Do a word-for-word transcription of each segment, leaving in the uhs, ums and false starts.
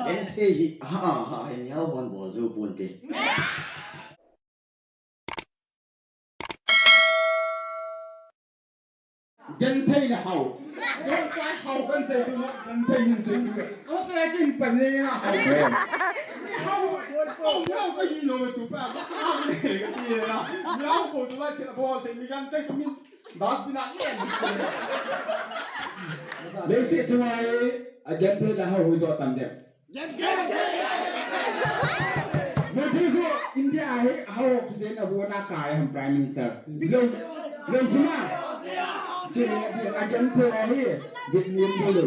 Genthei hi, ha, ha, hi, miau hon bol jou ponte. Genthei na hao. Genthei hao kan sei tu, genthei hin sei tu. Hao sei kin pan ni na hao. Hao, hao, hao ka hi lo tu pa. Hao ni ka ti na. Miau bol tu pa che bol che mi genthei tu mi. Dustbin a len. Leiset chunga hi, a genthei le hao hui jo tam dem. Genthei. Modi ko India a hi hao kijen a vo na kai ham Prime Minister. Lo, lo chima. Chima a genthei a hi, Vietnam ko lo.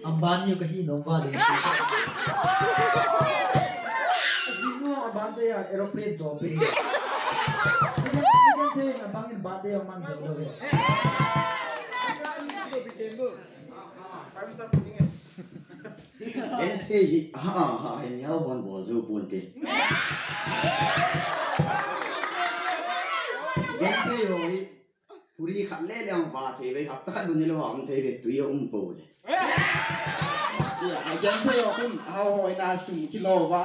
Ambani ka hi nom vale. Dinu Ambani ya aeroplane jo pe. Ni kan te Ambani Ambani ya mang jo lo. Genthei hi, ha, ha, hi, miau hon bol jou ponte. Genthei ho hi, Puri khat le le ahung va thei ve, hapta khat bun nilou a um thei ve, tui a um pou le. Tia, a genthei ho khun, hao ho ina sum kilo va.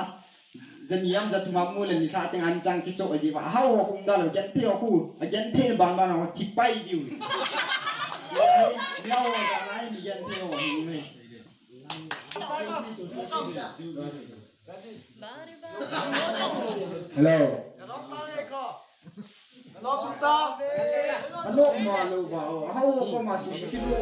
Jani am jathum a mu le ni thla teng an chang kicho ji va. Hao ho khun da lo genthei ho khu, a genthei ban ban ho thi pai diu. Miau ho da nai ni genthei ho hi me. Hello. Ano ma lo ba, hao ko ma si kilo.